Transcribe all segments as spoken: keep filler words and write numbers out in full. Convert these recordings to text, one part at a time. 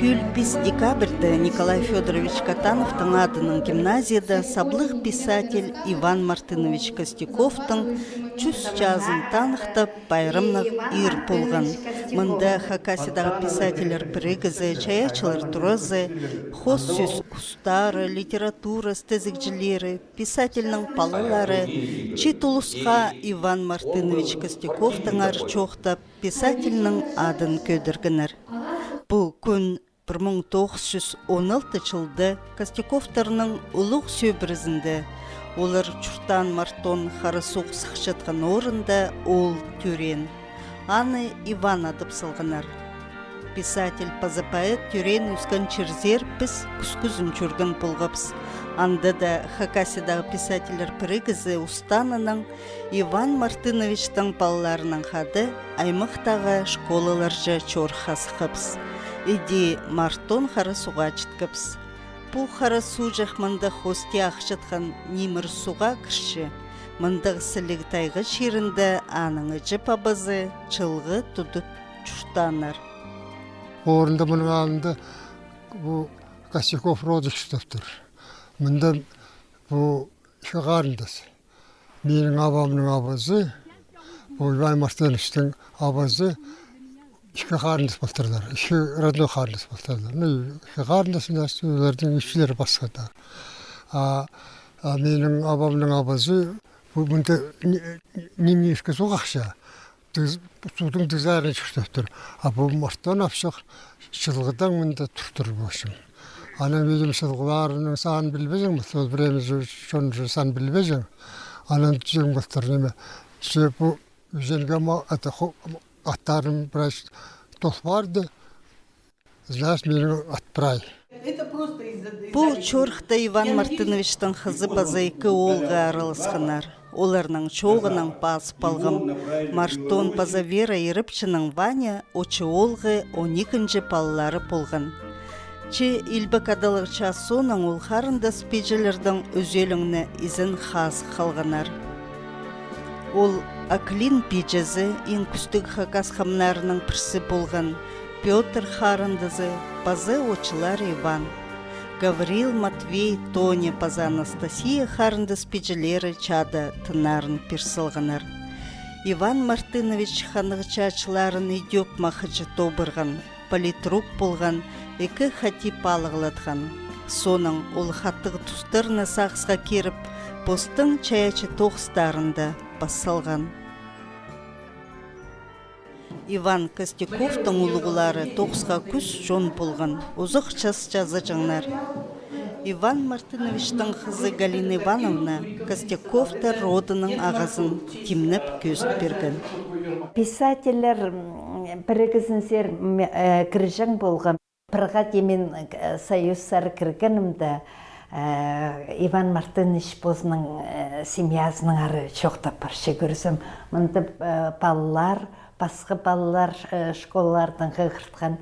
Кӧл пис декабрьда Николай Фёдорович Катановтың адынаң гимназияда саблығ писатель Иван Мартынович Костяковтың чӱс чазын таныхтап, пайрамнығ иир полған. Мында Хакасиядағы писательлер пірігізі, чайаачылар туразы, хоос сӧс устары, литература істезігҷілері, писательнің палалары чиит улусха Иван Мартынович Костяковтаңар чоохтап, писательнің адын кӧдіргеннер. Пу кӱн пір муң тоғыс чӱс он алты чылда Костяковтарның улуғ сӧбірезінде, олар чуртаан Мартон Харасуғ сыхчатхан орында, ол тӧреен. Аны Иван адап салғаннар. Писатель паза поэт тӧреен-ӧскен чирзер піс кӱскӱзін чӧрген полғабыс. Анда даа Хакасиядағы писательлер пірігізі устанынаң Иван Мартыновичтің палаларынаң хада аймахтағы школаларҷа чорыхха сыххабыс. Іди Мартон Харасуға читкебіс. Пу Харасуҷах мында хости ахчатхан нимір суға кірче. Мындағ сіліг тайға чирінде аның іҷе-пабазы чылғы тудып чуртааннар. Орында мының алнында пу Костяков роды чуртап тур. Мында пу ікі харындас. Минің абамның абазы, пу Иван Мартыновичтің абазы, ікі харындас полтырлар, ікі родной харындас полтырлар. Ну, ікі харындас, значит, олардың ӱчӱлері пасха даа. А, а минің абамның абазы, пу мында ни-, ниме, ікі суғ ахча. Тыз-, судың тызарына чуртап тур. А пу Мартон апсах чылғыдаң мында тур-тур, в общем. Анаң, видимо, чылғыларының санын пілбезең, ол время же, чон же сан пілбезең. Анаң тӱзең полтыр, ниме. Че пу ӱзенге ма-, это, хо-, аттарын прай тол парды. Знаешь, минің ат прай. Пу чорыхта Иван Мартыновичтің хызы паза ікі оолғы араласханнар. Оларның чооғынаң пазып алғам. Мартон паза Вера Ирепчінің Ваня, очы оолғы, он ікінҷі палалары полған. Че илбек адалығ час соонаң ол харындас пиҷелердең ӱзӧлеңні изен хазых халғаннар. Ол Аклин пиҷезі, иң кӱстіг хакас хамнарының пірсі полған, Пётр харындазы паза очылар Иван. Гаврил, Матвей, Тоня паза Анастасия харындас пиҷелері чаада тыннарын пир салғаннар. Иван Мартынович ханнығ чааҷыларын идӧк махачы тобырған, политрук полған, ікі хати палығлатхан. Соонаң ол хатығ тустарына сағысха киріп, постың чайаачы тоғыстарын даа пас салған. Иван Костяковтың улуғлары тоғысха кӱс чон полған, узах час чазаҷаңнар. Иван Мартыновичтің хызы Галина Ивановна Костяковтар родының ағазын тимнеп кӧзіт пирген. Писательлер, м, пірігізінзер, м, э, кірҷең полған. Пір хати мин, э, союзсар кіргенімде, э, Иван Мартынович позының, э, семьязынаңар чоохтап парча, кӧрзем. Мында, э, палалар, пасха палалар, э, школалардаң хығыртхан.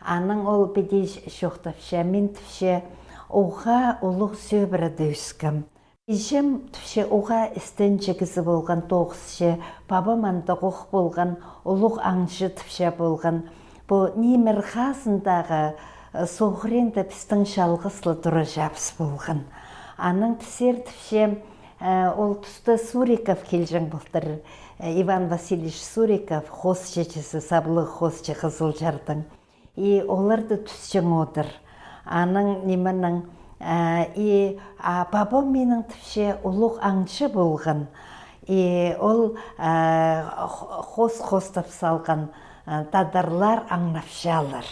Анаң ол піди ч-, чоохтапча, мин, тіпче, уғаа улуғ сӧбіреде ӧскем. Іҷем, тіпче, уғаа істенҷі кізі полған, тоғысчы, пабам андағох полған, улуғ аңҷы, тіпче, полған. Пу нимір хазындағы, э, соғыринда пістің чалғыс ла тураҷаабыс полған. Анаң пісер, тіпче, э, ол туста Суриков килҷең полтыр, э, Иван Васильевич Суриков, хоос чечізі, саблығ хоосчы Хызылчардаң. И оларды тӱсчең одыр. Анаң нименең, э, и, а, пабам минің, тіпче, улуғ аңҷы полған. И ол, э, хо-, хоос хоостап салған, э, тадарлар аңнапчалар.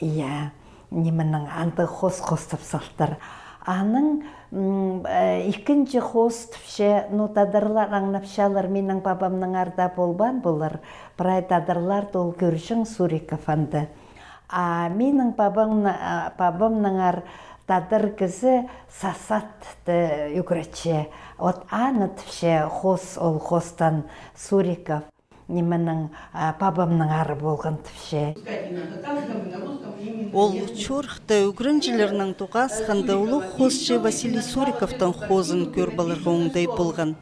Иә, нименең, андағ хоос хоостап салтыр. Анаң, м, э, ікінҷі хоос, тіпче, ну, тадарлар аңнапчалар, минің пабамнаңар даа полбаан полар, прай тадарларды ол кӧрҷең, Суриков, анда. А минің пабам-, а, пабамнаңар тадар кізі сасат, ӱгретче. Вот аны, тіпче, хоос, ол хоостаан, Суриков. Нименің, а, пабамның ары полған тіпче. Ол чорыхта ӱгренҷілернең тоғасханда улуғ хоосчы Василий Суриковтың хоозын кӧріп аларға оңдай полған.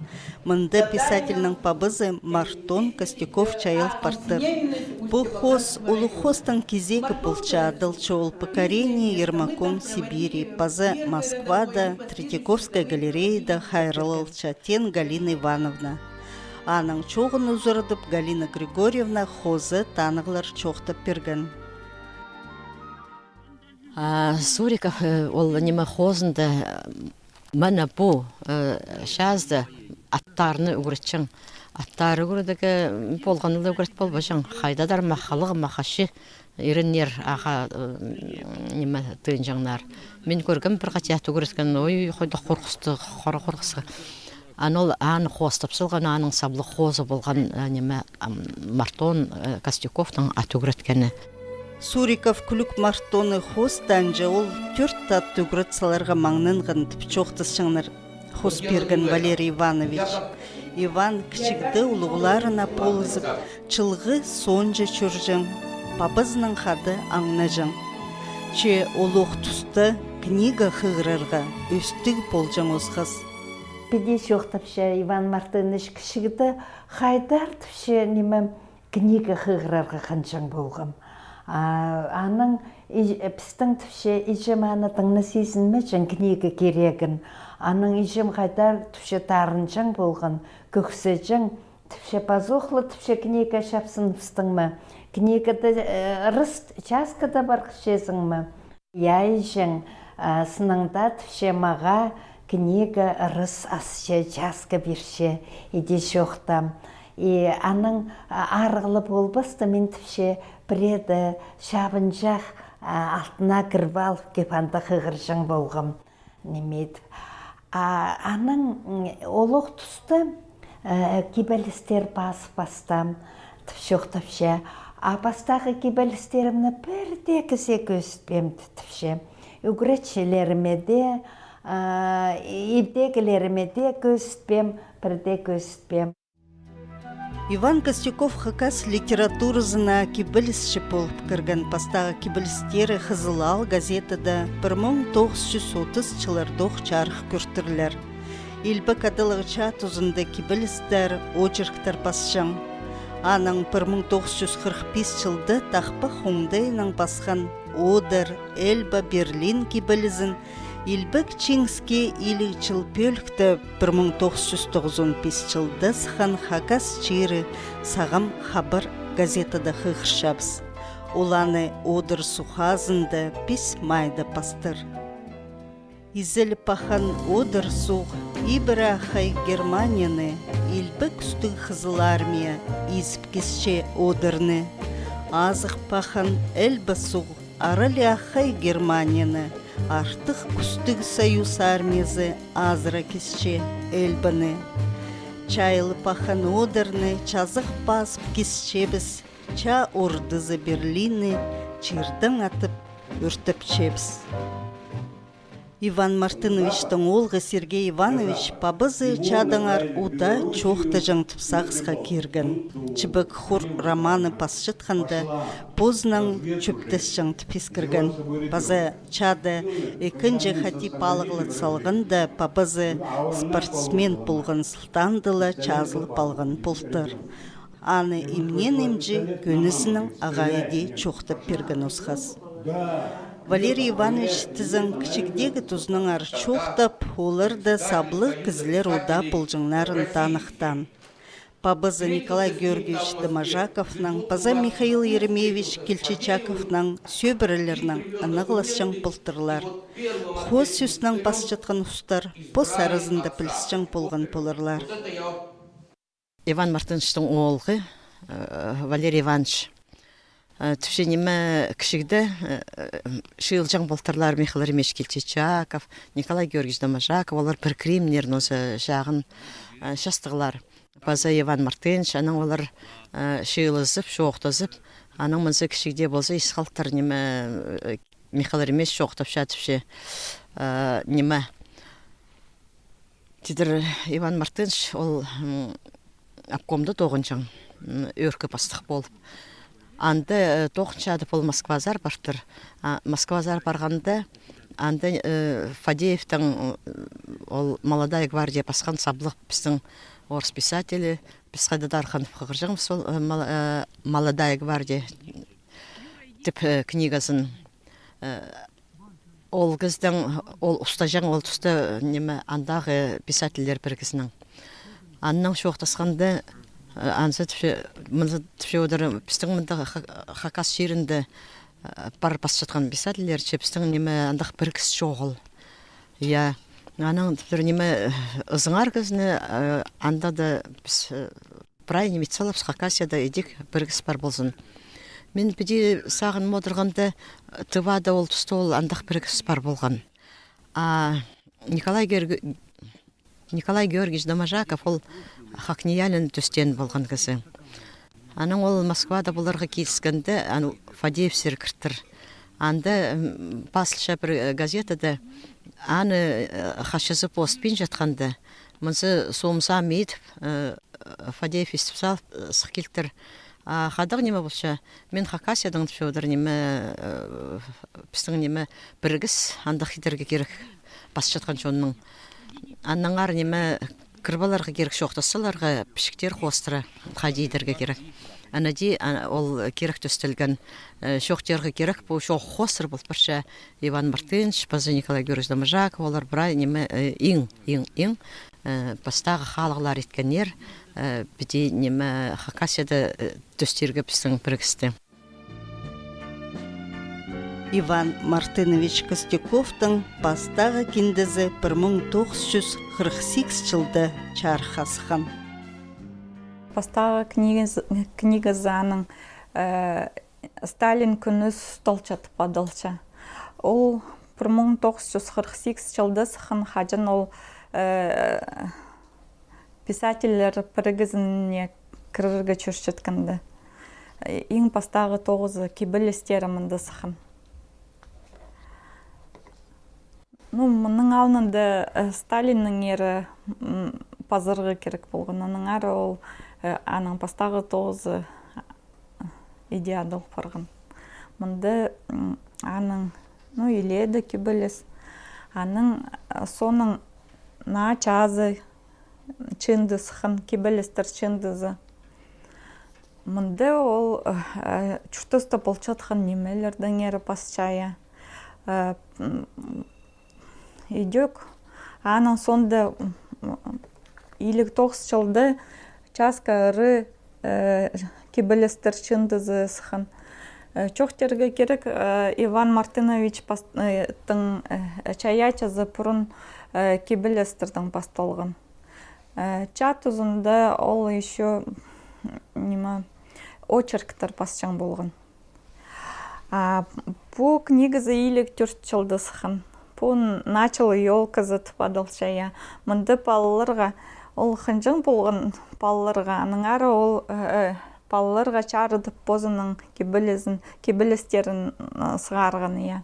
Мында писательнің пабазы Мартон Костяков чайал партыр. Пу хоос улуғ хоостың кизегі полча, адалча ол покорение Ермаком Сибири, паза Москвада, Третьяковская галереяда хайраллалча, теен Галина Ивановна. Аның чооғын узарадып, Галина Григорьевна хоозы танығлар чоохтап пирген. А Суриков, э, ол ниме хоозында, э, мына пу, э, чазыда аттарны ӱгретчең. Аттар ӱгредерге, м, полғанны ла ӱгрет полбаҷаң. Хайдағ-да махалығ, махачы иреннер, аға, э, ниме, тыынҷаңнар. Мин кӧргем пір хати ат ӱгреткен, ой, хойдағ хорғысты, хора хорғысха. Аны ол, аны хоостап салған, аның саблығ хоозы полған, э, ниме, ам, Мартон, э, Костяковтың ат ӱгреткені. Суриков кӱлӱк Мартонны хоостанҷа, ол тӧрт ат ӱгрет саларға маңнанған тіп чоохтасчаңнар хоос пирген Валерий Иванович. Иван кічігде улуғларына полызып, чылғы соонҷа чӧрҷең, пабазының хада аңнаҷаң. Че олох туста книга хығырарға ӧстіг полҷаң осхас. Піди чоохтапча Иван Мартынович кічігде хайдар тіпче ниме книга хығырарға хынҷаң полғам. А, аның и-, пістің тіпче иҷем аны тың на сизінмеҷең книга кирегін. Аның иҷем хайдар тіпче тарынҷаң полған, кӧксеҷең, тіпче пазох ла тіпче книга чапсын пістің ме. Книгада, э, ырыс часкада парғысчазың ма? Я, иҷең, а, сыннаң даа тіпче, мағаа книга ырыс асча, часка пирче, иди чоохтаам. И анаң, а, арығлап полбаста, мин тіпче, пірееде чабынҷах, а, алтына кіріп алып кеп, анда хығырҷаң полғам. Ниме тіп. А анаң, м, олох туста, э, кибелістер пазып пастаам, тіп чоохтапча. А пастағы кибелістерімні пір дее кізее кӧзітпеем, тіпче. Ӱгретчілеріме дее, а, ибдегілеріме дее кӧзітпеем, пір дее кӧзітпеем. Иван Костяков хакас литературазына кибелісчі полып кірген. Пастағы кибелістері «Хызыл аал» газетада пір муң тоғыс чӱс отыс чыллардох чарых кӧртірлер. Илбек адалығ чаа тузында кибелістер, очерктер пасчаң. Анаң пір муң тоғыс чӱс хырых пис чылда тахпах оңдайынаң пасхан «Одер», «Эльба», «Берлин» кибелізін Илбек Чиңіске илиг чыл пӧлікте, пір муң тоғыс чӱс тоғызон пис чылда сыххан «Хакас чирі» сағам «Хабар» газетада хығырчабыс. Ол аны «Одыр суғ» азында пис майда пастыр. Изеліп аххан одыр суғ ибіре аххай Германияны, илбек кӱстіг Хызыл Армия изіп кисче одырны. Азығып аххан Эльба суғ аралай аххай Германияны, артых кӱстіг Союз Армиязы азыра кисче Эльбаны. Чайылып аххан одырны чазағ пазып кисчебіс, чаа ордызы Берлинні чирдең атып ӧртепчебіс. Иван Мартыновичтің оолғы Сергей Иванович пабазы чадаңар удаа чоохтаҷаң тіп сағысха кирген. «Чібек хур» романы пасчатханда позынаң чӧптесчең тіп искірген. Паза чада ікінҷі хати палығлат салғанда пабазы спортсмен полған сылтаанда ла чазылып алған полтыр. Аны имнеен имҷі кӧнізінең ағаа иди чоохтап пирген осхас. Валерий Иванович тізең кічігдегі тузынаңар чоохтап, оларда саблығ кізілер удаа полҷаңнарын таныхтаан. Пабазы Николай Георгиевич Доможаковнаң паза Михаил Еремеевич Кильчичаковнаң сӧбірелернең ынағласчаң полтырлар. Хоос сӧснең пасчатхан устар пос аразында пілісчең полған поларлар. Иван Мартыновичтің оолғы, э, Валерий Иванович, э, тіпче, ниме, кічігде, э, э, чыылҷаң полтырлар Михаил Еремеевич Кильчичаков, Николай Георгиевич Доможаков, олар пір кірімнер, ноза чағын, э, частығлар. Паза Иван Мартынович, анаң олар, э, чыылызып, чоохтазып, анаң мынзы кічігде полза ис халтыр, ниме, э, Михаил Еремеевич чоохтапча, тіпче, э, ниме, тидір, Иван Мартынович, ол, м, обкомда тоғынҷаң. м, ӧӧркі пастых полып. Анда, э, тоғынчадып ол Москвазар партыр. А, Москвазар парғанда, анда, э, Фадеевтің, э, ол «Молодая гвардия» пасхан саблығ пістің орыс писателі, піс хайдағ-да арғанып хығырҷаңмыс ол, э, мол-, э, «Молодая гвардия» тіп, э, книгазын. Э, ол кізінің, ол устаҷаң, ол туста, ниме, андағы писательлер пірігізінің. Аннаң чоохтасханда, э, анзы тіпче, мынзы тіпче одыр, пістің мында Ха-, Хакас чирінде, э, пар пасчатхан писательлер, че пістің, ниме, андағ пірігіс чоғыл. Я, анаң тіптір, ниме, ызыңар кізіні, э, анда даа піс, э, прай ниме ит салабыс, Хакасияда идӧк пірігіс пар ползын. Мин піди сағын одырғанда, Тывада ол туста ол андағ пірігіс пар полған. А Николай Георги-, Николай Георгиевич Доможаков ол ХакНИИЯЛИ-ні тӧстеен полған кізі. Анаң ол Москвада поларға киліскенде, аны Фадеевсер кіртір. Анда, м, пазылча пір, э, газетада, аны, э, хачызы постпинчатханда, мынзы сомза мидіп, э, Фадеев истіп салып, э, сых килтір. А хайдағ ниме полча? Мин Хакасиядаң тіпче одыр, ниме, э, пістің, ниме, пірігіс андағ идерге кирек пасчатхан чонның. Аннаңар, ниме, кір поларға кирек, чоохтас саларға, пічіктер хоостыра хайди идерге кирек. Ана даа, а, ол кирек тӧстелген, э, чоохтирға кирек, пу чоох хоостыра полып парча. Иван Мартынович, паза Николай Георгиевич Доможаков, олар прай, ниме, э, иң, иң, иң, э, пастағы халығлар иткеннер, э, піди, ниме, Хакасияда, э, тӧстирге пістің пірігісті. Иван Мартынович Костяковтың пастағы киндезі пір муң тоғыс чӱс хырых сигіс чылда чарыхха сыххан. Пастағы книгазы, книгазы аның, э, «Сталин кӱні сусталча» тіп адалча. Ол пір муң тоғыс чӱс хырых сигіс чылда сыххан, хаҷан ол, э, писательлер пірігізіне кірерге чӧрчеткенде. Иң пастағы тоғызы кибелістері мында сыххан. Ну, мының алнында, э, Сталиннеңер, м, пазарға кирек полған. Аннаңар ол, э, аның пастағы тоғызы иди адал парған. Мында, м, аның, ну, илееде кибеліс. Аның, э, соонаң наа чазы чыынды сыххан, кибелістер чыындызы. Мында ол, э, чуртаста полчатхан нимелердеңер пасча, я. Э, м, идӧк, аның соонда, м, илиг тоғыс чылда часка ыры, э, кибелістер чыындызы сыххан. Э, чоохтирға кирек, э, Иван Мартынович пас-, э, тың, э, чайаачызы пурун, э, кибелістердең пасталған. Э, чаа тузында ол ещё, м, ниме, очерктер пасчаң полған. А пу книгазы илиг тӧрт чылда сыххан. Пу «Начало ёлказы» тіп адалча, я. Мында палаларға, ол хынҷаң полған палаларға, аннаңар ол, э, э, палаларға чарыдып позының кибелізін, кибелістерін, э, сығарған, я.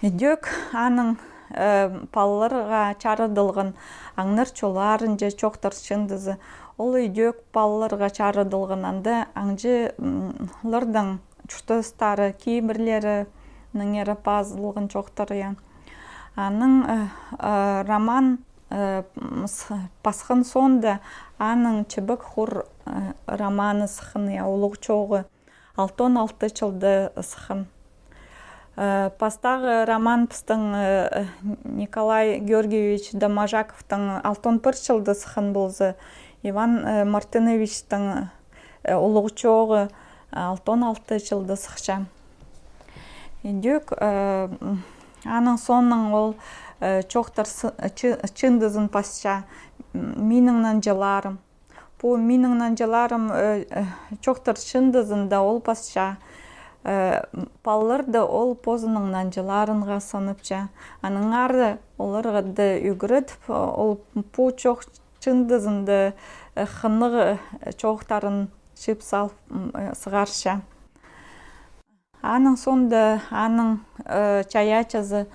Идӧк аның, э, палаларға чарыдылған «Аңнар чолларынҷа» чоохтар чыындызы. Ол идӧк палаларға чарыдылған, анда аңҷы, м, лардаң чуртастары, кибірлерінеңер пазылған чоохтар, я. Аның, э, э, роман, э, м, с-, пасхан соонда аның «Чібек хур», э, романы сыххан, я, улуғ чооғы. Алтон алты чылда сыххан. Э, пастағы роман пістің, э, Николай Георгиевич Доможаковтың алтон пір чылда сыххан полза, Иван, э, Мартыновичтің, э, улуғ чооғы алтон алты чылда сыхча. Идӧк, э, м, аның соонаң ол, э, чоохтар сы-, чы-, чыындызын пасча, м, «Минің нанҷыларым». Пу «Минің нанҷыларым», э, э, чоохтар чыындызында ол пасча, э, палаларды ол позының нанҷыларынға санапча. Аннаңар оларға даа ӱгретіп, ол пу чоох чыындызында, э, хынығ, э, чоохтарын чыып салып, м, э, сығарча. Аның соонда аның, э, чайаачызы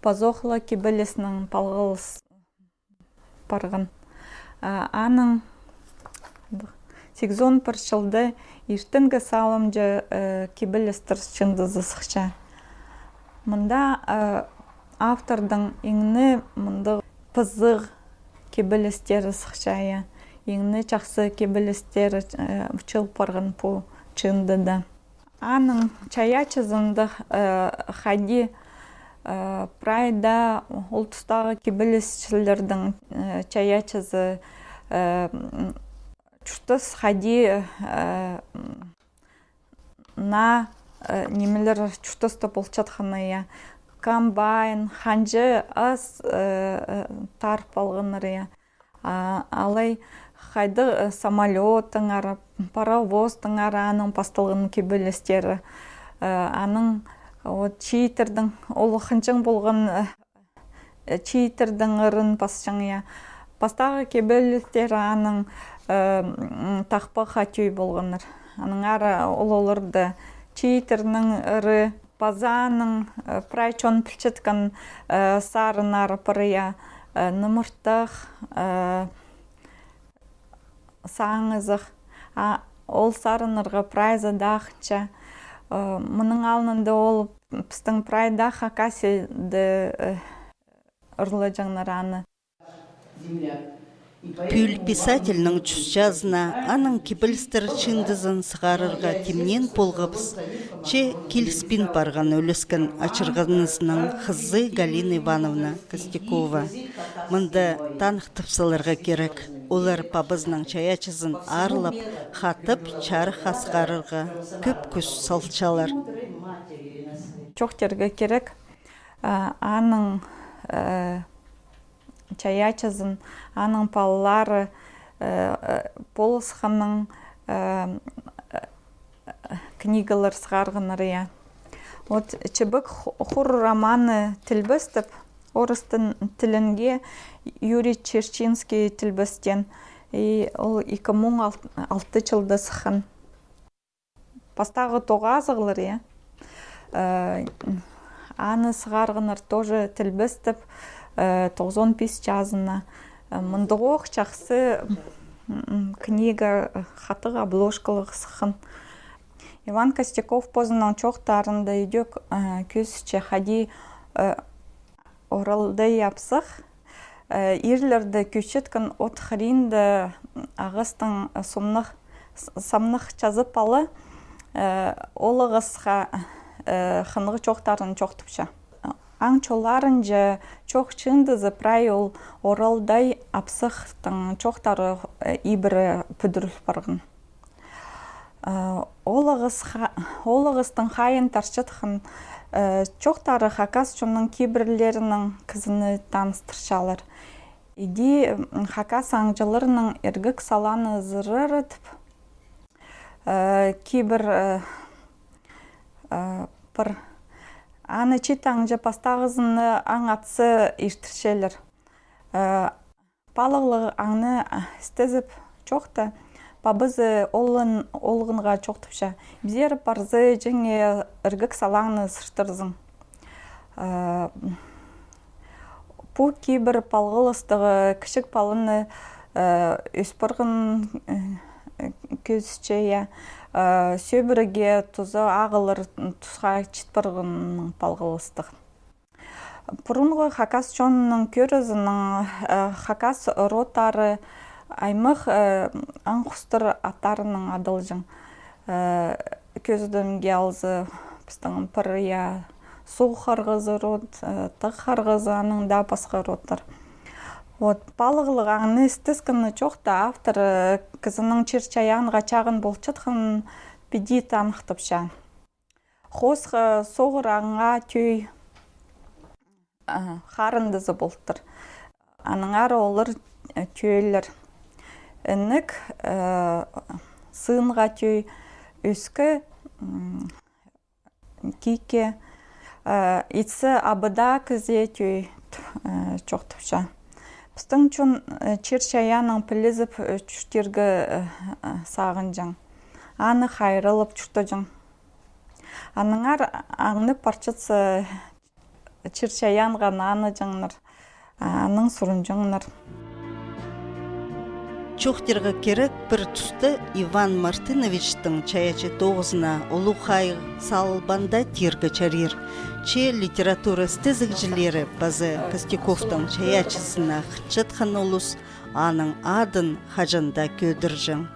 пазох ла кибелізінең палғалыс парған. А, аның, Сигізон пір чылда иртенгі салымҷа, э, кибелістер чыындызы сыхча. Мында, э, автордың иң не мындағ пызығ кибелістері сыхча, я. Иң не чахсы кибелістері, э, чыыл парған пу чыындыда. Аның чайаачызында, э, хайди, э, прай даа ол тустағы кибелісчілердің, э, чайаачызы, э, м, чуртас хайди, э, м, наа, э, нимелер чуртаста полчатханы, я. Комбайн, ханҷа ас, э, э, тарып алғаннар, я. А, алай хайдағ, э, самолёттаңар, паровозтаңар аның пасталған кибелістері. Э, аның, вот, чииттердің, ол хынҷаң полған, э, э, чииттердің ырын пасчаң, я. Пастағы кибелістері аның, э, м, тахпахха тӧӧй полғаннар. Аннаңар ол оларда чииттернің ыры, паза аның, э, прай чон пілчеткен, э, сарыннары пар, я, э, Нымыртах, э, Саңызах. А ол сарыннарға прайзы даа хынча. Э, мының алнында ол пістің прай даа Хакасияда, э, ырлаҷаңнар аны. Пӱӱл писательнің чӱс чазына, аның кибелістер чыындызын сығарарға тимнеен полғабыс, че киліспин парған ӱлескен ачырғаныбысның хызы Галина Ивановна Костякова. Мында таныхтап саларға кирек, олар пабазының чайаачызын аарлап, хатап чарыхха сығарарға кӧп кӱс салчалар. Чоохтирға кирек, а, аның, э, чайаачызын, аның палалары, э, э, полысханнаң, э, э, книгалар сығарғаннар, я. Вот «Чібек ху-, хур» романы тілбестеп, орыс тін-, тілінге Юрий Черчинский тілбестеен. И ол ікі муң алт-, алты чылда сыххан. Пастағы тоғазығлар, я. Э, аны сығарғаннар тоже тілбестеп, э, тоғызон пис чазына. Э, мындағох чахсы, м, книга, э, хатығ обложкалығ сыххан. Иван Костяков позының чоохтарында идӧк, э, кӧзітче хайди, э, оралдай апсах, э, ирлерді кӧчеткен от хыринда ағастаң, э, сомнах, с-, самнах чазып ала, э, ол ағасха, э, хынығ чоохтарын чоохтапча. Аң чолларынҷа чоох чыындызы прай ол оралдай апсахтың чоохтары, э, ибіре пӱдіріл парған. Э, ол ағас ха-, ол ағастың хайиин тарчатхан, э, чоохтары хакас чонның кибірлерінең кізіні таныстырчалар. Иди, м, хакас аңҷыларының «Іргек салааны ызырары» тіп, э, кибір, э, э, пір. Аны чиит аңҷа пастағызын аң атсы иртірчелер. Э, Палығлығ аңны, а, істезіп чоохта, пабазы олын-, олғанға чоохтапча: «Пизер парза, чиңе іргек салааны ызыртырзың». Э, пу кибір палғалыстығ кічіг паланы, э, ӧс парған, э, кӧзітче, я. Э, сӧбірегі тузы ағылар тусха чит парған палғалыстығ. Пурунғы хакас чонының кӧрізінең, э, хакас родтары аймах, э, аң-хустар аттарынаң адалҷаң. Э, кӧзідімге алза, пістің пір, я, Суғ Харғызы род, э, Тағ Харғызы, анаң даа пасха родтар. Вот, палығлығ аңны істескені чоохта автор, э, кізінің чир-чайаанға чағын полчатханын піди таныхтапча. Хоосха соғыр аңаа тӧӧй, а, харындазы полтыр. Аннаңар олар, э, тӧӧйлер. Інек, э, сыынға тӧӧй, ӧскі, м, кике, э, итсе абыда кізее тӧӧй, э, чоохтапча. Пістің чон, э, чир-чайааның пілізіп, э, чуртирға, э, э, сағынҷаң. Аны хайраллап чуртаҷаң. Аннаңар аңны парчатса, чир-чайаанға нанаҷаңнар, анаң сурынҷаңнар. Чоохтирға кирек, пір туста Иван Мартыновичтің чайаачы тоғызына улуғ хайығ салбаанда тирге чарир. Че литература істезігҷілері паза Костяковтың чайаачызына хынчатхан улус аның адын хаҷан даа кӧдірҷең.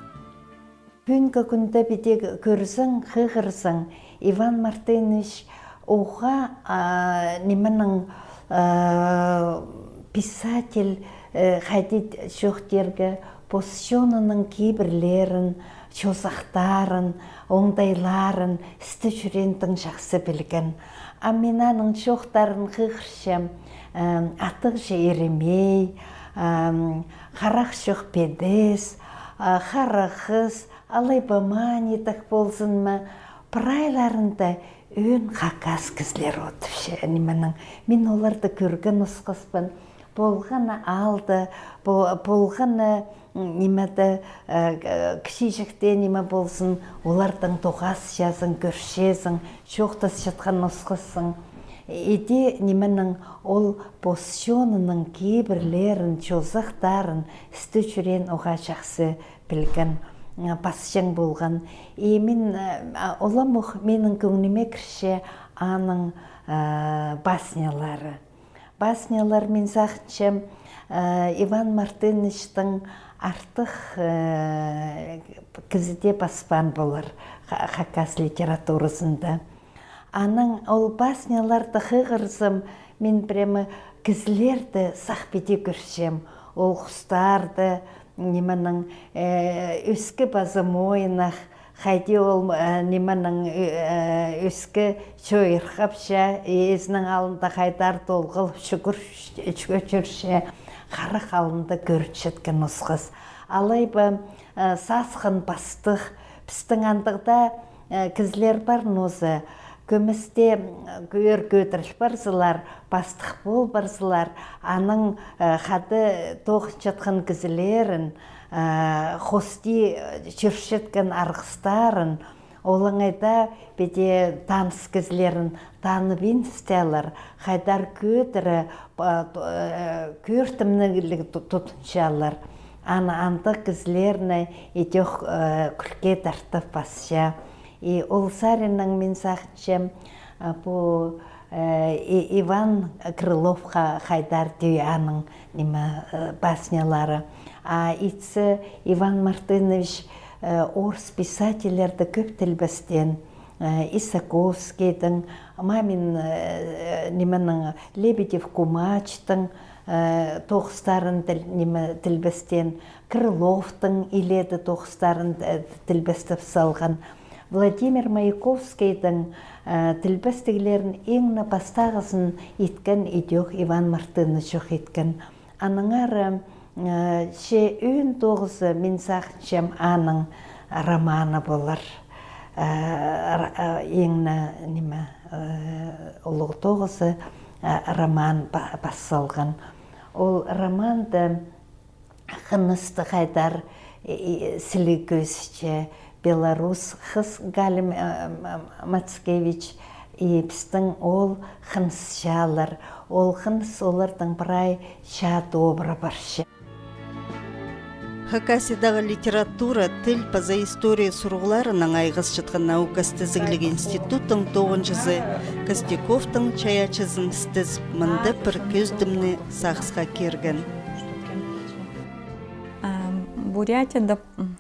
Пӱӱнгі кӱнде піди кӧрзең, хығырзаң, Иван Мартынович уғаа, а, нименің, а, писатель, э, хайди чоохтирға, пос чонының кибірлерін, чозахтарын, оңдайларын істі чӱреен тың чахсы пілген. А мин аның чоохтарын хығырчам, э, Атығҷы Еремей, ам, Харах чох Педес, а, Харахыс, алай ба Манитах ползын ма, прайларында ӧӧн хакас кізілер одырча, нименің. Мин оларды кӧрген осхаспын. Полғаны аалда, по-, полғаны, м, нимеде, э, к-, кічіҷекте ниме ползын, олардаң тоғасчазың, кӧрчезің, чоохтасчатхан осхассың. Иди нименің, ол пос чонының кибірлерін, чозахтарын істі чӱреен уғаа чахсы пілген, м, пасчаң полған. И мин, э, а, уламох минің кӧңніме кірче аның, э, баснялары. Баснялар, мин сағынчам, э, Иван Мартыновичтің артых, э, кізі дее паспаан полар ха-, хакас литературазында. Анаң ол басняларды хығырзам, мин прямо кізілерді сах піди кӧрчем. Ол хустарды, нименің, э, ӧскі паза мойнах, хайди ол, э, нименің, э, ӧскі чойырхапча, и ізінің алнында хайдар толғалып чӱгӱр-, чӱгӱрче, харах алнында кӧрінчеткен осхас. Алай ба, э, сасхан пастых, пістің андағ даа, э, кізілер пар нооза, кӧместе, м, кӧр кӧдіріл парзалар, пастых пол парзалар, аның, э, хада тоғынчатхан кізілерін, э, хости, э, чӧрчеткен арғыстарын, олаңай даа піди таныс кізілерін таныбинысталар, хайдар кӧдіре, па-, то-, э, кӧртімнегліг ту-, тудынчалар. Аны андағ кізілерні идӧк, э, кӱлке тартып пасча. И ол саринаң мин сағынчам, а, пу, э, И-, Иван Крыловха хайдар тӧӧй аның, ниме, э, баснялары. А итсе Иван Мартынович, э, орыс писательлерді кӧп тілбестеен, э, Исаковскийдің, Мамин, э, нименің, Лебедев-Кумачтың, э, тоғыстарын тіл-, ниме, тілбестеен, Крыловтың илееде тоғыстарын, э, тілбестеп салған. Владимир Маяковскийдің, э, тілбестіглерін иң не пастағызын иткен идӧк Иван Мартынович ох иткен. Аннаңар, э, че ӧӧн тоғызы, мин сағынчам, аның романы полар. Э, р-, э, иң не, ниме, э, улуғ тоғызы, э, роман па-, пас салған. Ол романда хынысты хайдар, и, и, сіліг кӧзітче, белорус хыс Галя, м, м, Мацкевич, и пістің оол хынысчалар, ол хыныс оларның прай чаа тобыра парча. Хакасиядағы литература, тіл паза история сурығларынаң айғасчатхан наука істезігліг институттың тоғынҷызы Костяковтың чайаачызын істезіп, мында пір кӧзідімні сағысха кирген. А, Бурятияда, м,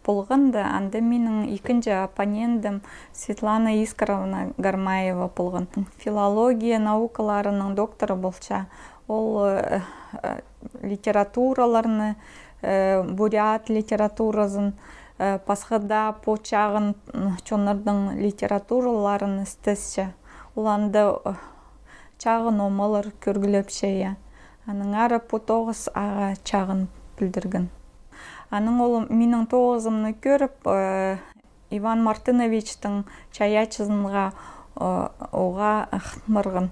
полғанда, анда минің ікінҷі оппонентім Светлана Искоровна Гармаева полған. Филология наукаларының докторы полча. Ол, э, э, литератураларны, э, бурят литературазын, э, пасха даа пу чағын, м, чоннарның литератураларын істесче. Ол анда, э, чағын омалар кӧргілепче, я. Аннаңар пу тоғыс ағаа чағын пілдірген. Анаң ол минің тоғызымны кӧріп, э, Иван Мартыновичтің чайаачызынға, э, оға хынмырған.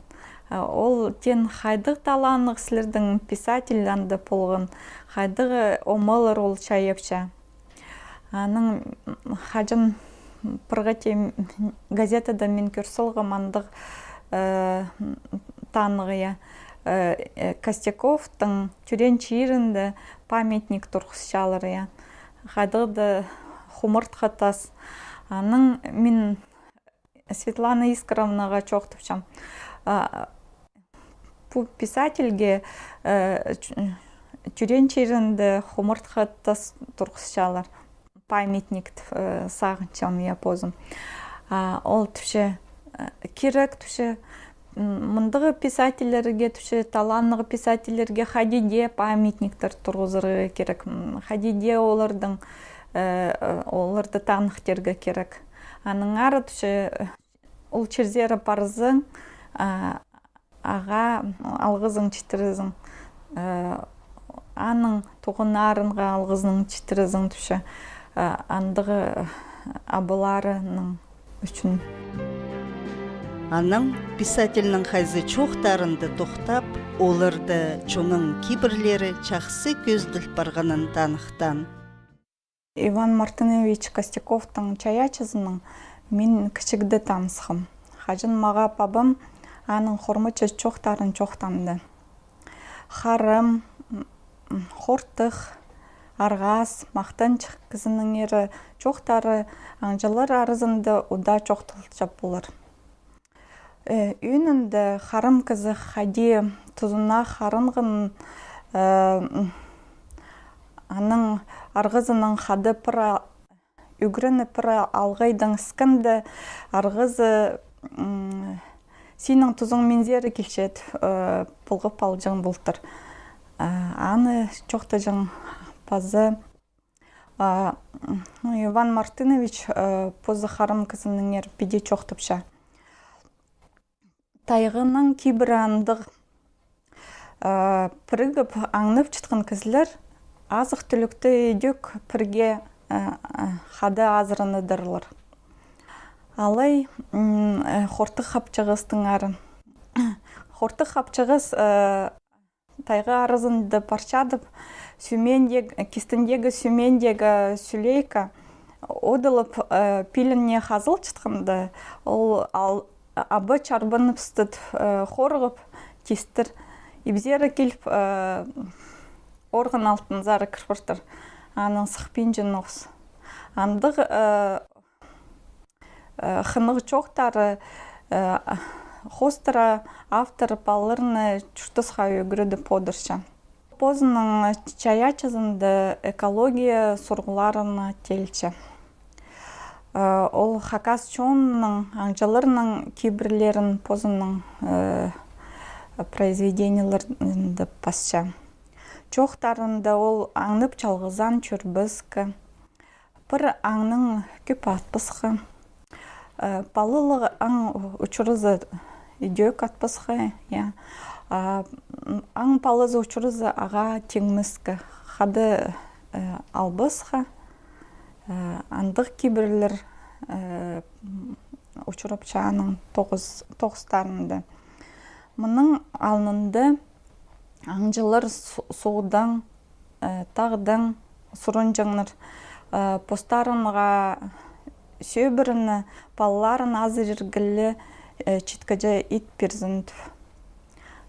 Э, ол теен: «Хайдағ таланнығ сірернің писатель анда полған, хайдағ омалар ол чайапча». Анаң, м, хаҷан пір хати газетада мин кӧр салғам андағ, э, танығ, я. Э, э, Костяковтың тӧреен чирінде памятник турғысчалар, я. Хайдағ-да хумартхы тас. Анаң мин Светлана Искровнаға чоохтапчам. А, пу писательге, э, ч-, тӧреен чирінде хумартхы тас турғысчалар. Памятник тіп, э, сағынчам, я, позым. А, ол тіпче, э, кирек тіпче, м, мындағ писательлерге тіпче, таланнығ писательлерге хайди дее памятниктер турғызарға кирек. М, хайди дее олардың, э, э, оларды таныхтирға кирек. Анаң ары тіпче, э, ол чирзер парзаң, а, ағаа алғызың читірезің, э, аның туғаннарынға алғызың читірезің тіпче, э, андағ, э, абаларының ӱчӱн. Анаң писательнің хайзы чоохтарында тохтап, оларда чонның кибірлері чахсы кӧзіділ парғанын таныхтаан. Иван Мартынович Костяковтың чайаачызынаң мин кічігде танысхам. Хаҷан мағаа пабам аның хормачы чоохтарын чоохтанды. Харым, м, м, хортых, арғас, махтанчых кізінеңер чоохтары аңҷылар аразында удаа чоохталча полар. Э, ӧӧнінде харым кізі хайди тузына харынған, э, м, аның арғазынаң хада пір а-, ӱгреніп, пір алғайдаң іскенде, арғазы, м, синің тузың минзер килче тіп, э, пылғап алҷаң полтыр. Э, аны чоохтаҷаң паза А, ну, Иван Мартынович, э, позы харым кізінеңер піди чоохтапча. Тайғаның кибірі андағ, э, пірігіп аңнап чатхан кізілер азых-түлікті ідӧк пірге, э, э, хада азыранадырлар. Алай, м, э, хортых хапчағастаңар. Хортых хапчағас, э, тайға аразында парчадып, сӱмендег-, кистіндегі сӱмендегі сӱлейка одылып, э, пиліне хазылчатханда, ол ал-, аба чарбанып ыстыт, э, хорғып, тистер ибзері киліп, э, орған алтынзар кір партыр. Анаң сыхпинча ноос. Андағ, э, Э, хынығ чоохтары, э, хоостыра автор палаларны чуртасха ӱгредіп одырча. Позының чайаачызында экология сурығларына теелче. Э, ол хакас чонының, аңҷыларның кибірлерін позының, э, произведениелерінде пасча. Чоохтарында ол аңнап чалғызаан чӧрбеске, пір аңнаң кӧп атпасха. Э, палалығ аң учуразы идӧк атпасха, я. А, м, аң палазы учуразы ағаа тиңмеске, хада, э, албасха. Э, андағ кибірлер, э, м, учурапча аның тоғыс-, тоғыстарында. Мының алнында аңҷылар су-, суғдаң, э, тағдаң сурынҷаңнар, э, постарынға сӧбірені палаларын азырирға ле, э, читкеҷе ит пирзін тіп.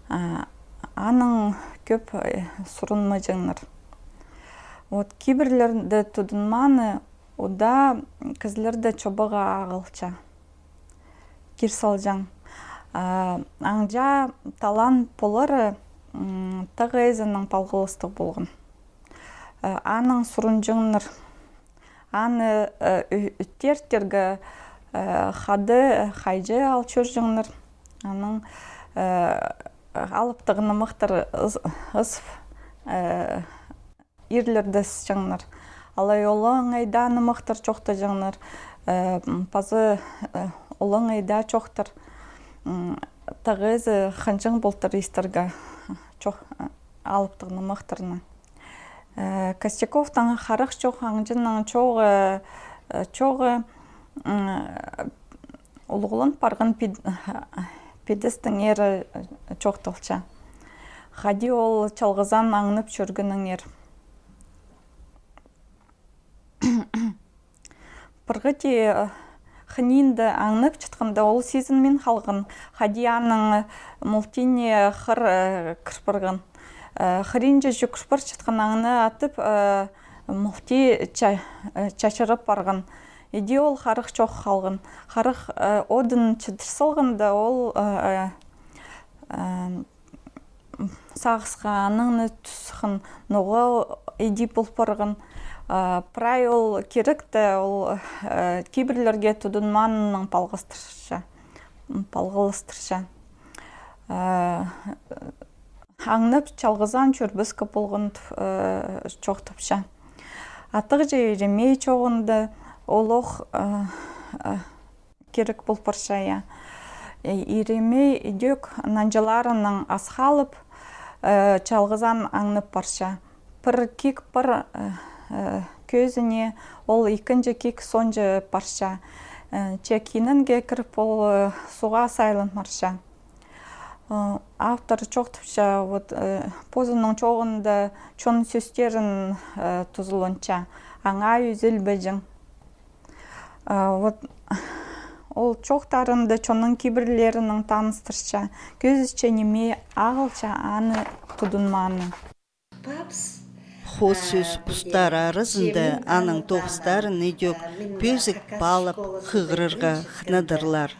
А, анаң кӧп, э, сурынмаҷаңнар. Вот, кибірлерде тудынманы удаа кізілерді чобаға ағылча. Кир салҷаң. А, аңҷа талаан полары, м, тағ ээзінең палғалыстығ полған. Э, анаң сурынҷаңнар. Аны, э, ӱ-, ӱттертірге, э, хада хайҷы ал чӧрҷеңнер. Анаң, э, алыптығ нымахтар ыс-, ыс-, э, ирлерді ысчаңнар. Алай олаңай даа нымахтар чоохтаҷаңнар, э, м, пазы, э, олаңай даа чоохтар, м, тағ ээзі хынҷаң полтыр истерге чоох-, э, алыптығ нымахтарны. Э, Костяковтың харах чох аңҷының чооғы, э, чооғы, м, улуғлан парған пид-, пидестеңер чоохталча. Хайди ол чалғызаан аңнап чӧргеннеңер. Пірге дее, э, хынинда аңнап чатханда, ол сизінмин халған, хайди аның, э, мултиине хыр, э, кір парған. Э, хыринҷа чӱгӱр парчатхан аңны атып, э, мултии ча-, э, чачырап парған. Иди ол харах чох халған. Харах, э, одын чідір салғанда, ол, э, э, э, сағысха анаңны тӱскен, ноға иди пол парған. Э, прай ол киректі, ол, э, кибірлерге тудынмааннаң палғастырча, палғаластырча. Э, аңнап, чалғызаан чӧрбеске полған, э, чоохтапча. Атығҷа Иремей чооғында олох, э, э, кирек пол парча, я. Э, Иремей идӧк нанҷыларынаң ас халып, э, чалғызаан аңнап парча. Пір кик пар, э, э, кӧзіне, ол ікінҷі кик соонҷа парча. Э, че киненге кіріп, ол, э, суға сайлан парча. Э, автор чоохтапча, вот, э, позының чооғында чон сӧстерін, э, тузаланча, аңаа ӱзілбеҷең. Э, вот, ол чоохтарында чонның кибірлерінең таныстырча, кӧзітче ниме ағылча аны тудынмааны. Хоос сӧс устар аразында аның тоғыстарын идӧк пӧзік паалап хығырарға хынадырлар.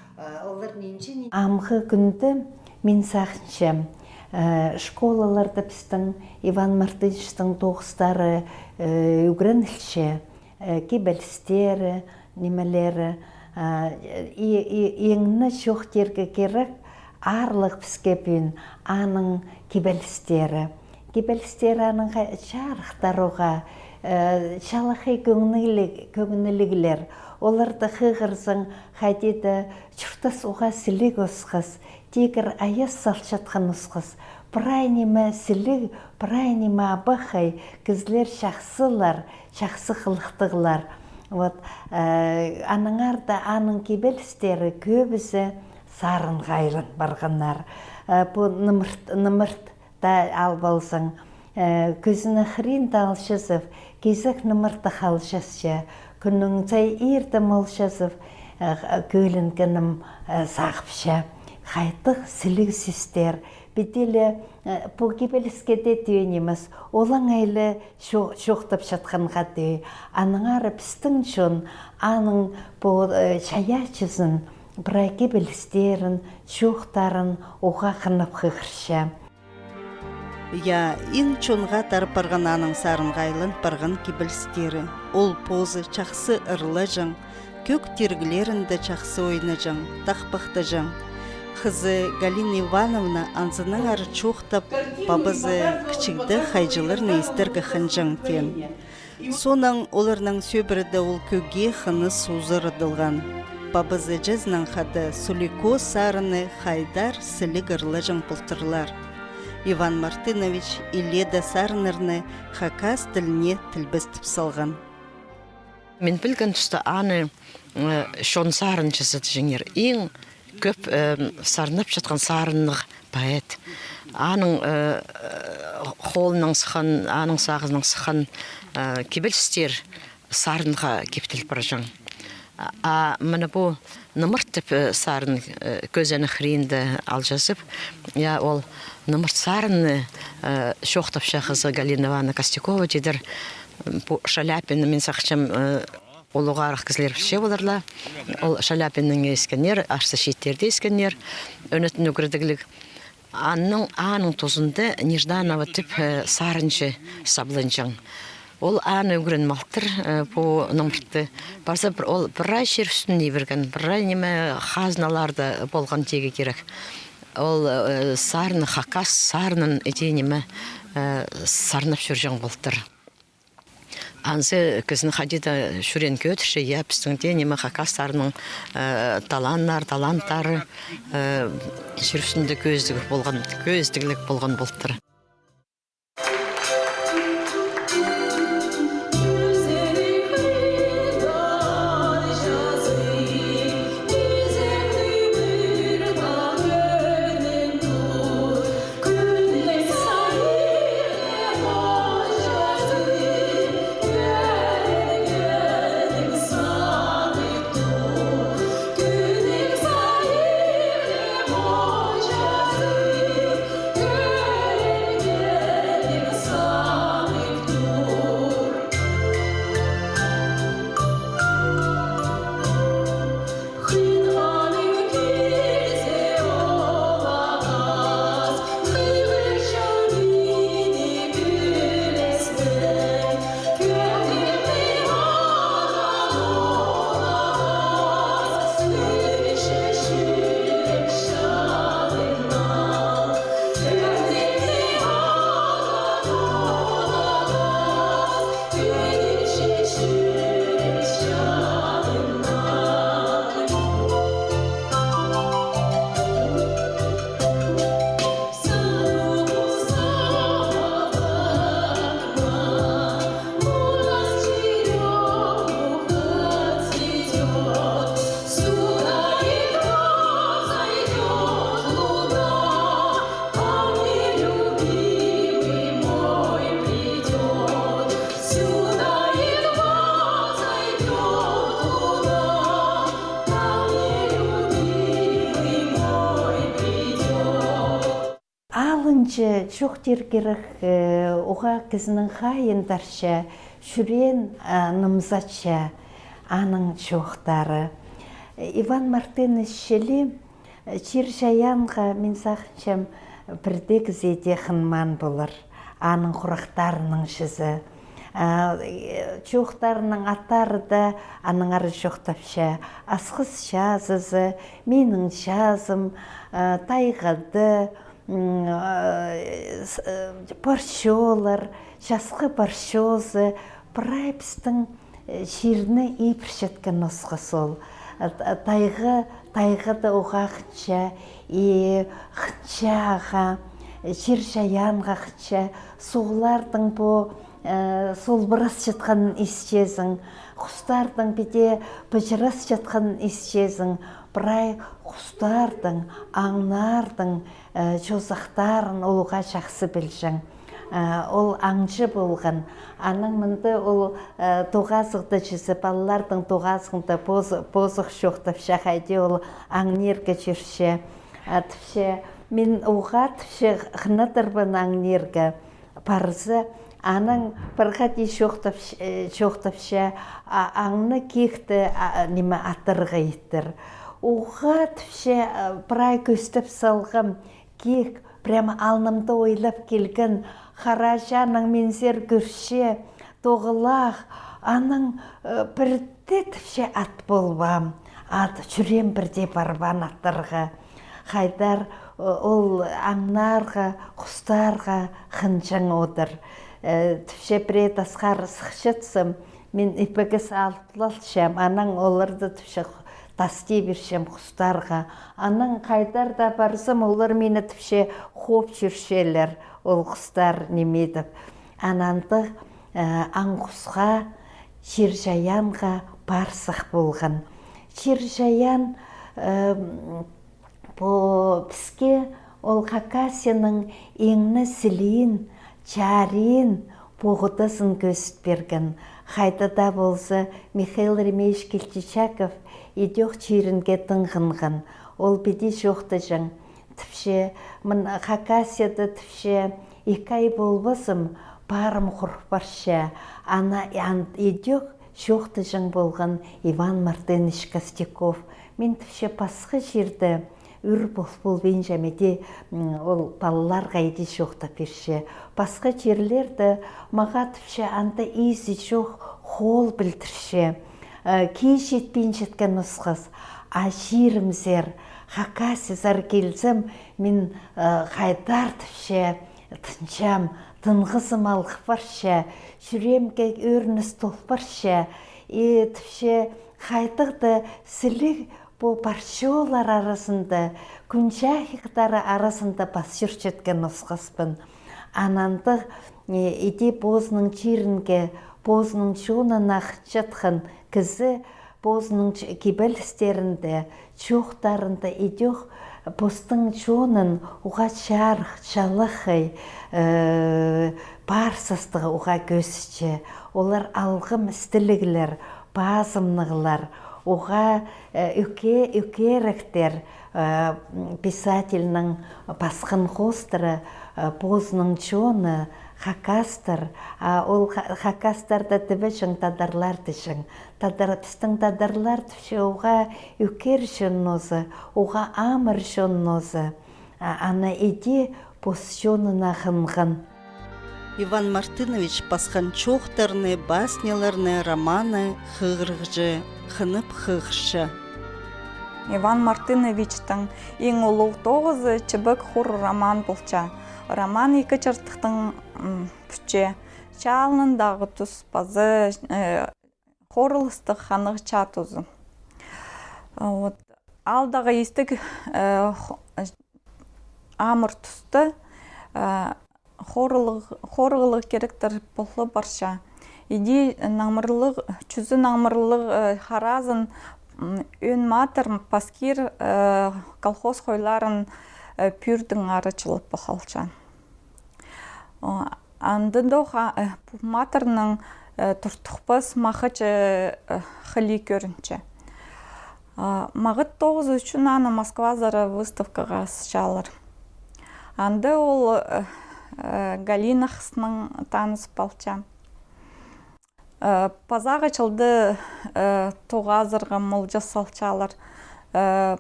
Амғы кӱнде мин сағынчам, э, школаларда пістің Иван Мартыновичтің тоғыстары, э, ӱгренілче, э, кибелістері, нимелері, а, и, и, иң не чоохтирға кирек, аарлығ піске пӱӱн аның кибелістері. Кибелістері аның ха-, чарыхтар уғаа, э, чалахай кӧңніліг-, кӧңніліглер. Оларны хығырзаң, хайди даа чуртас уғаа сіліг осхас, тигір аяс салчатхан осхас. Прай ниме сіліг, прай ниме абахай, кізілер чахсылар, чахсы хылыхтығлар. Вот, э, аннаңар даа аның кибелістері кӧбізі сарынға айлан парғаннар. Э, пу нымырт, нымырт та ал ползаң, э, кӧзенек хыринда алҷазып, кизек нымыртты халҷасча, кӱннің сай иртем алҷазып, э, кӧленгенім, э, сағыпча. Хайдағ сіліг сӧстер. Піди ле, э, пу кибеліске дее тӧӧй нимес, олаңай ле чо-, чоохтапчатханға тӧӧй. Аннаңар пістің чон аның пу, э, чайаачызын, прай кибелістерін, чоохтарын уғаа хынып хығырча. Я, иң чонға тарап парған аның сарынға айлан парған кибелістері. Ол позы чахсы ырлаҷаң, кӧг тиріглерінде чахсы ойнаҷаң, тахпахтаҷаң. Хызы Галина Ивановна анзынаңар чоохтап, пабазы кічігде хайҷыларны истерге хынҷаң теен. Соонаң оларның сӧбіреде ол кӧгге хыныс узарадылған. Пабазы іҷезінең хада Сулико сарыны хайдар сіліг ырлаҷаң полтырлар. Иван Мартынович илееде сарыннарны хакас тіліне тілбестеп салған. Мин пілген туста аны, э, чон сарынҷызы тіҷеңнер. Иң кӧп, э, сарнапчатхан сарыннығ поэт. Аның, э, холынаң сыххан, аның сағызынаң сыххан, э, кибелістер сарынға киптел парҷаң. А, а мына пу нымырт тіп, э, сарын, э, кӧзенек хыринда алҷазып, я, ол нымырт сарынны, э, чоохтапча хызы Галина Ивановна Костякова тидір. Пу Шаляпин, мин сағынчам, э, улуғ арах кізілер пілче полар ла. Ол Шаляпиннең искеннер, арса чииттерде искеннер, ӧнетін ӱгредігліг. Аннаң, аның тузында Нежданова тіп, э, сарынҷы сабланҷаң. Ол аны ӱгреніп алтыр, э, пу нымыртты. Парза пір, ол прай чир ӱстӱн ибірген, прай ниме хазналарда полған тигі кирек. Ол, э, сарны, хакас сарнын іди ниме, э, сарнап чӧрҷең полтыр. Анзы кізіні хайди даа чӱреен кӧдірче, я, пістің дее ниме хакас сарынның, э, таланнар, таланттары, э, чир ӱстӱнде кӧзідіг полған, кӧзідігліг полған полтыр. Алынҷа чоохтир кирек, э, уғаа кізінің хайиин тарча, чӱреен, а, нымзатча аның чоохтары. Иван Мартынович чіли, э, чир-чайаанға, мин сағынчам, пірдеезі дее хынмаан полар, аның хурахтарының чізе. А, э, чоохтарының аттары даа аннаңар чоохтапча: «Асхыс чазызы», «Минің чазым», э, «Тайғада», м, э, с-, э, «Парчолар», «Часхы парчозы», прай пістің, э, чирні ибірчеткен осхас ол. Э, т-, тайға, тайғада уғаа хынча, и хынча ағаа, э, чир-чайаанға хынча, суғлардың пу, э, солбырасчатханын истезің, хустардың піди пыҷырасчатханын истезің, прай хустардың, аңнардың, э, чозахтарын ол уғаа чахсы пілҷең. Э, ол аңҷы полған. Анаң мында ол, э, тоғазығда чізе, палалардың тоғазығында поз-, позых чоохтапча, хайди ол аңнирға чӧрче. А, тіпче, мин уғаа, тіпче, хынадырбын аңнирға. Парза, анаң пір хати чоохтапч-, э, чоохтапча, а, аңны киикті, а, ниме, атарға иттір. Уғаа, тіпче, а, прай кӧстеп салғам, киик прямо алнымда ойлап килген, хараҷааннаң минзер кӧрче, тоғылах, анаң, э, пірдее, тіпче, ат полбаам, ат, чӱреем пірдее парбаан аттарға. Хайдар, э, ол аңнарға, хустарға хынҷаң одыр. Э, тіпче, пірее тасхар сыхчатсам, мин иппегес алып алчам, анаң оларды, тіпче, тасти пирчем хустарға. Анаң хайдар даа парзам, олар мині, тіпче, хоп чӧрчелер, ол хустар ниме идіп. Анандығ, э, аң-хусха, чир-чайаанға пар сых полған. Чир-чайаан, э, пу піске ол Хакасияның иң не сілиин, чарыйын, поғдазын кӧзіт пирген. Хайда даа полза, Михаил Еремеевич Кильчичаков идӧк чирінге тың хынған. Ол піди чоохтаҷаң. Тіпче, мына Хакасияда, тіпче, ікі ай полбазам, парым хур парча. Ана, ан-, идӧк чоохтаҷаң полған Иван Мартынович Костяков. Мин, тіпче, пасха чирде ӱр пол-, полбинчам, іди, м, ол палаларға іди чоохтап пирче. Пасха чирлерде мағаа, тіпче, анда изі чох хоол пілдірче. Э, кии читпинчеткен осхас, а чирімзер, Хакасиязар килзем, мин, э, хайдар, тіпче, тынчам, тынғызым алғып парча, чӱреемге ӧрініс тол парча. И, тіпче, хайдағ-да сіліг пу парчолар аразында, кӱн чахиғдары аразында пас чӧрчеткен осхаспын. Анандығ, э, іди позының чирінге, позының чонына хынчатхан кізі позының ч-, кибелістерінде, чоохтарында идӧк постың чонын уғаа чарых, чалахай, э, пар састығ уғаа кӧзітче. Олар алғым істіліглер, пазымнығлар, уғаа, э, ӧке-, ӧкеректер, э, м, писательнің пасхан хоостыра, э, позының чоны, хакастар, а ол ха-, хакастарда тібеҷең тадарлар тіҷең. Тадар, пістің тадарлар тіпче уғаа ӧкер чон нооза, уғаа амыр чон нооза. А, ана іди пос чонына хынған. Иван Мартынович пасхан чоохтарны, басняларны, романны хығырығҷы хынып хығырча. Иван Мартыновичтің иң улуғ тоғызы «Чібек хур» роман полча. Роман ікі чардыхтаң, м, пӱтче. Чаа алнындағы тус паза, э, хорылыстығ ханығ чаа тузы. А, вот. Аалдағы истіг, э, хо-, э, амыр туста, э, хорығлығ, хорығлығ киректер полып парча. Іди наңмырлығ, чӱзі наңмырлығ, э, хараазын, м, Ӧӧн Матыр пас киир, э, колхоз хойларын, э, пӱӱрдеңер чылып халча. О, андағ, а, э, пу матырның, э, туртухпас махачы, э, хылии кӧрінче. А, мағат тоғызы ӱчӱн аны Москвазар выставкаға сыхчалар. Анда ол, э, э, Галина хыснаң таныс полча. Э, пазағы чылда, э, тоғазарға молҷа салчалар. Э,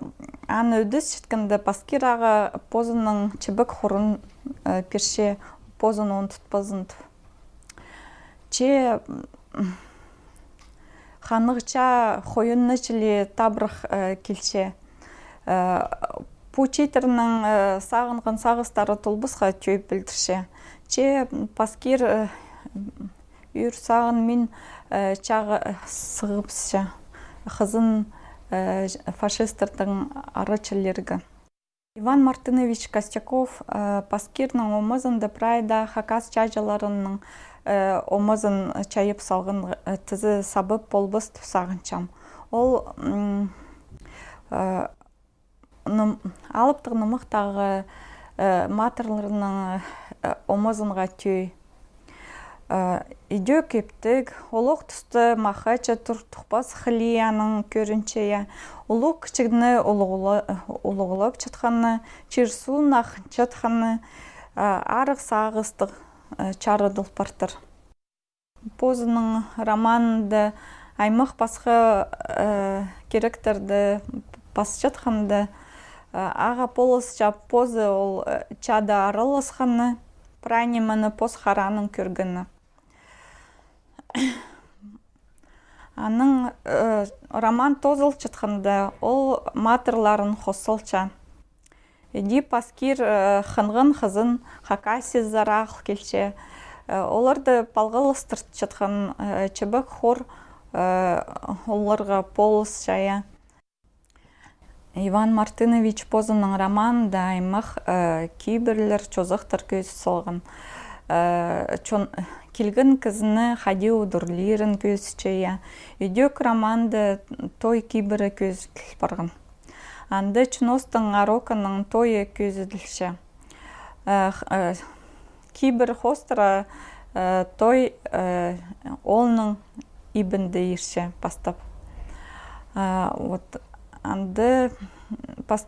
аны ӧдесчеткенде Паскир ағаа позының чібек хурын, э, пирче, позын ундутпазын тіп. Че, м, ханығ чаа хойынны чіли табырах, э, килче. Э, пу чииттернең, э, сағынған сағыстары Толбасха тӧӧй пілдірче. Че Паскир, э, ӱр сағын мин, э, чааға, э, сығыбысча. Хызын, э, фашисттернің ара чілерге. Иван Мартынович Костяков, э, Паскирның омазында прай даа хакас чааҷыларының, э, омазын чайып салған, э, тізе сабып полбас тіп сағынчам. Ол, м, э, ным-, алыптығ нымахтағы, э, матырларның, э, омазынға тӧӧй. Э, идӧк иптіг, олох туста махачы тур-, тухпас хылианың кӧрінче, я. Улуғ кічігні улуғла-, улуғлапчатханы, чир-суун ахынчатханы, э, арығ сағыстығ, э, чарыдыл партыр. Позының романында аймах пасха, э, киректерді пасчатханда, э, ағаа полысча позы ол, э, чаада араласханы, прай нимені пос хараның кӧргені. Аның, э, роман тоозылчатханда, ол матырларын хос салча. Іди Паскир, э, хынған хызын Хакасиязар ағыл килче. Э, оларды палғалыстырчатхан, э, чібек хур, э, оларға полысча, я. Иван Мартынович позының романында аймах, э, кибірлер, чозахтар кӧзіт салған. Э, чон, килген кізіні хайди удурлирын кӧзітче, я. Идӧк романда той кибірі кӧзіділ парған. Анда Чонозтың Ароканың тойы кӧзіділче. Э, х-, э, кибір хоостыра, э, той, э, оолның ибінде ирче пастап. А, вот, анда пас-,